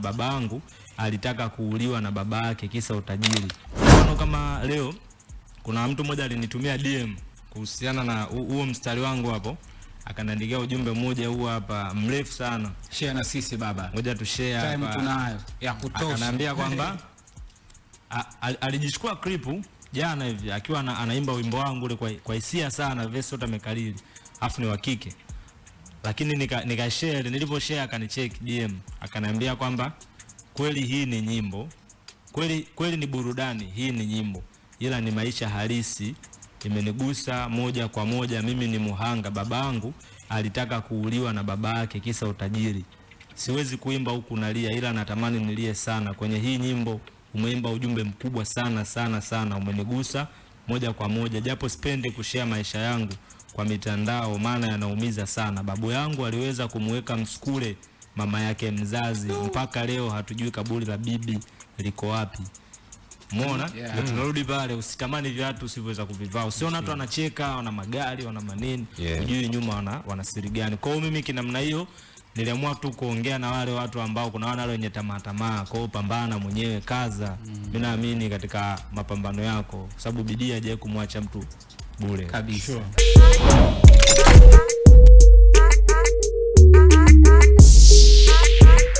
Babangu alitaka kuuliwa na baba yake kisa utajiri. Mfano kama leo kuna mtu mmoja alinitumia DM kuhusiana na huo mstari wangu hapo, akaniandikia ujumbe mmoja huu hapa mrefu sana. Share na sisi baba. Ngoja tu share Time hapa. tunayo ya kutosha. Akaniambia kwamba alijichukua clip jana hivi akiwa anaimba wimbo wangu ule kwa hisia sana, verse yote amekariri, afu ni wa kike, lakini nika share, nilivyo share akanicheck DM akaniambia kwamba kweli hii ni nyimbo, kweli kweli ni burudani, hii ni nyimbo, ila ni maisha halisi, imenigusa moja kwa moja. Mimi ni muhanga, babangu alitaka kuuliwa na baba yake kisa utajiri. Siwezi kuimba huku nalia, ila natamani nilie sana. Kwenye hii nyimbo umeimba ujumbe mkubwa sana sana sana, umenigusa moja kwa moja, japo sipendi kushare maisha yangu kwa mitandao, maana yanaumiza sana. Babu yangu aliweza kumweka msukule mama yake mzazi, mpaka leo hatujui kaburi la bibi liko wapi. Umeona? Yeah. Ndio tunarudi pale, usitamani viatu usivyoweza kuvivaa. Usiona watu wanacheka, wana magari, wana manini, hujui nyuma wana siri gani. Kwa hiyo mimi kinamna hiyo niliamua tu kuongea na wale watu ambao kuna wale wenye tamaa tamaa. Kwa hiyo pambana mwenyewe, kaza. Mimi naamini katika mapambano yako, kwa sababu bidii haijawahi kumwacha mtu bure. Kabisa. Sure.